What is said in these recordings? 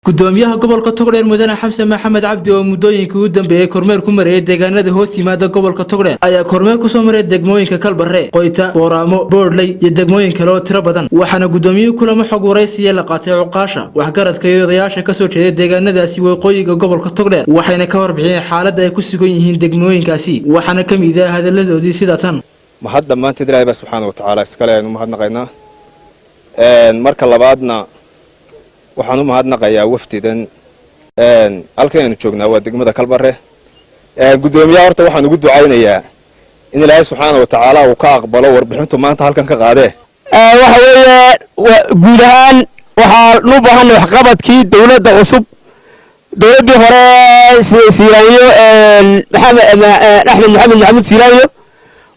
Gudoomiyaha gobolka Togdheer, Mudane Xamse Maxamed Cabdi, oo muddooyinkii u dambeeyey kormeer ku marayay deegaanada hoos yimaada gobolka Togdheer, ayaa kormeer kusoo maray degmooyinka Kalbarre, Qoyta, Booraamo, Boodhley iyo degmooyin kale oo tiro badan. Waxaana gudoomiyuhu kulamo xog waraysiya la qaatay cuqaasha, waxgaradka iyo odayaasha kasoo jeeda deegaanadaasi waqooyiga gobolka Togdheer, waxayna ka warbixiyeen xaaladda ay ku sugan yihiin degmooyinkaasi. Waxaana ka mid ah hadaladoodii sida tan. Mahad dhammaanteed Ilahay baa subxaana wa tacaala iskale, aynu mahadnaqaynaa. Marka labaadna waxaan u mahadnaqayaa wafdidan. Halkan aynu joognaa waa degmada Kalbare. Guddoomiyaha horta waxaan ugu ducaynayaa in Ilaahay subxaana wa tacaala uu ka aqbalo warbixintu maanta halkan ka qaadee. Waxa weeye, guud ahaan waxaan u baahanay waxqabadkii dowladda cusub. Dowladdii hore Siilaanyo, Maxamed Axmed Maxamed Maxamuud Siilaanyo,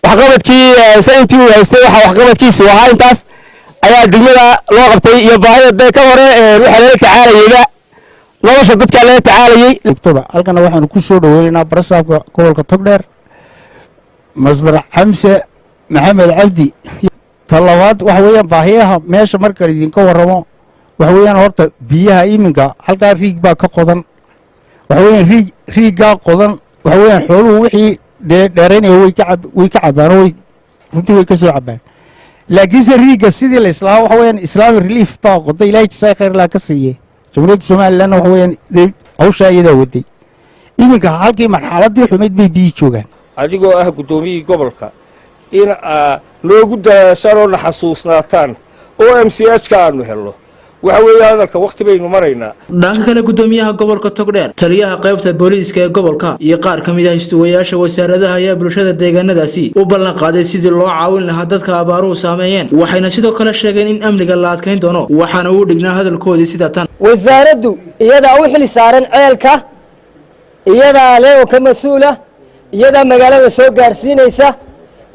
waxqabadkii intii uu haystay waxa waxqabadkiisu ahaa intaas ayaa degmada loo qabtay iyo baahida dee ka hore waxaa lala tacaalayeyba nolosha dadkaa lala tacaalayey. Halkana waxaanu ku soo dhaweynaynaa barasaabka gobolka Togdheer, Mister Xamse Maxamed Cabdi. Ta labaad waxa weeyaan baahiyaha meesha marka idinka warramo, waxa weeyaan horta biyaha. Iminka halkaa riig baa ka qodan. Waxa weeyaan riig, riiggaa qodan waxa weeyaan xooluhu wixii dee dheeraynaya way ka cabbaan oo way runtii way ka soo cabbaan. Laakiinse riigga sidii la islahaa, waxa weeyaan Islamic Relief baa qoday, Ilaahay jasaay khayr laa ka siiye. Jamhuuriyadda Somalilandna waxa weeyaan dee hawshaa iyadaa waday. Iminka halkii marxaladii xumayd bay biyi joogaan. Adigoo ah guddoomiyihii gobolka, in aa noogu dadaashaan oo na xasuusnaataan oo MCH ka aanu helno. Waxa weeye hadalka wakhti baynu maraynaa. Dhanka kale, gudoomiyaha gobolka Togdheer, taliyaha qaybta booliiska ee gobolka iyo qaar ka mid ah istuwayaasha wasaaradaha ayaa bulshada deegaanadaasi u ballan qaaday sidii loo caawin lahaa dadka abaaruhu saameeyeen. Waxayna sidoo kale sheegeen in amniga la adkayn doono. Waxaana uu dhignaa hadalkoodii sida tan. Wasaaraddu iyadaa u xil saaran ceelka, iyadaa le oo ka mas-uula, iyadaa magaalada soo gaadhsiinaysa.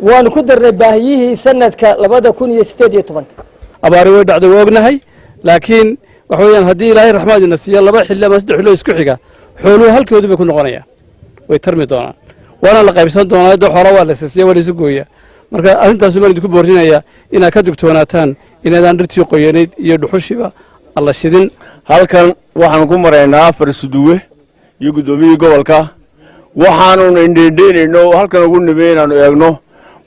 Waanu ku darnay baahiyihii sanadka 2018-ka. Abaari way dhacday, waa ognahay, laakiin waxa weeyaan haddii Ilaahay raxmaad ina siiyo laba xilli ama saddex xillo isku xiga, xooluhu halkoodu bay ku noqonayaan, way tarmi doonaan, waana la qaybsan doonaa. Dee xoola waa la sasiya, waa la isu gooyaa. Marka arrintaasu baan idinku boorinayaa inaad ka digtoonaataan, inaydaan dhirtii qoyanayd iyo dhuxushiiba alla shidin. Halkan waxaanu ku maraynaa afar suduwe iyo guddoomiyihii gobolka. Waxaanuna indheendheynayno halkan ugu nimey inaanu eegno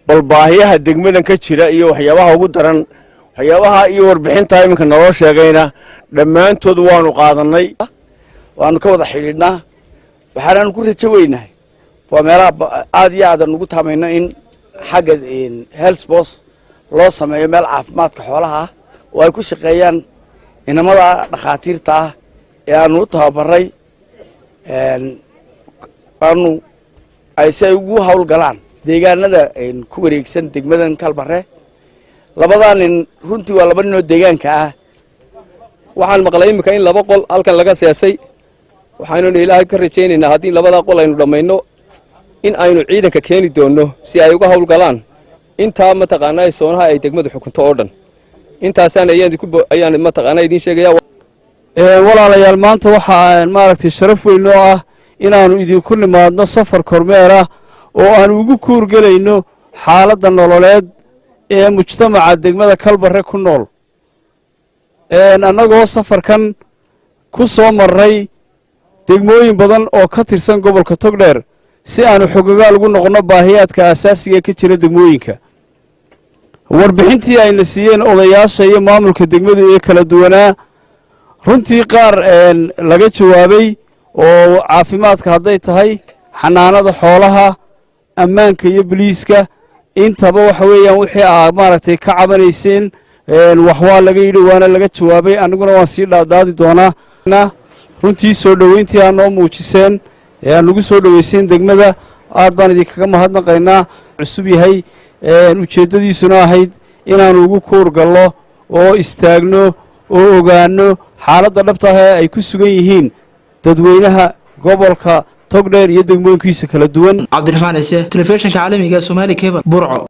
bal baahiyaha degmadan ka jira iyo waxyaabaha ugu daran, waxyaabaha iyo warbixintaa iminka naloo sheegayna dhammaantood waanu qaadannay. Waanu ka wada xidhiidhnaa, waxaanaanu ku rajo weynahay waa meelaha aad iyo aadan ugu taamayno in xagga health post loo sameeyo, meel caafimaadka xoolaha ah oo ay ku shaqeeyaan inamada dhakhaatiirta ah ee aanu u tababaray, aanu ay si ay ugu hawlgalaan deegaanada ku wareegsan degmadan Kalbare. Labadaa nin runtii waa laba nin oo deegaanka ah. Waxaan maqlay iminka in laba qol halkan laga seesay. Waxaynunu Ilaahay ka rajaynaynaa haddii labadaa qol aynu dhammayno in aynu ciidanka keeni doonno si ay uga hawlgalaan intaa mataqaanaa soonaha ay degmadu xukunto oo dhan. Intaasaan ayaan mataqaanaa idiin sheegaya. Walaalayaal, maanta waxaa maaragtay sharaf weyn oo ah inaannu idinku nimaadno safar kormeer ah oo aanu ugu kuurgelayno xaaladda nololeed ee mujtamaca degmada Kalbarre ku nool, annagoo safarkan ku soo marray degmooyin badan oo ka tirsan gobolka Togdheer si aanu xogogaal ugu noqonno baahiyaadka asaasiga ka jira degmooyinka. Warbixintii ayna siiyeen odayaasha iyo maamulka degmadu ee kala duwanaa, runtii qaar laga jawaabay oo caafimaadka hadday tahay, xanaanada xoolaha, ammaanka iyo boliiska intaba, waxa weeyaan wixii aa maaragtay ka cabanayseen wax waa laga yidhi, waana laga jawaabay. Aniguna waan sii dhaadaadi doonaa. Runtii soo dhoweyntii aa noo muujiseen ee aan nagu soo dhoweyseen degmada aad baan idinkaga mahadnaqaynaa. Cusub yahay, ujeeddadiisuna ahayd inaannu ugu kuur gallo oo istaagno oo ogaanno xaaladda dhabta ah ee ay ku sugan yihiin dadweynaha gobolka Togdheer iyo degmooyinkiisa kala duwan. Cabdiraxmaan Ciise, telefishinka caalamiga Somali Cable, Burco.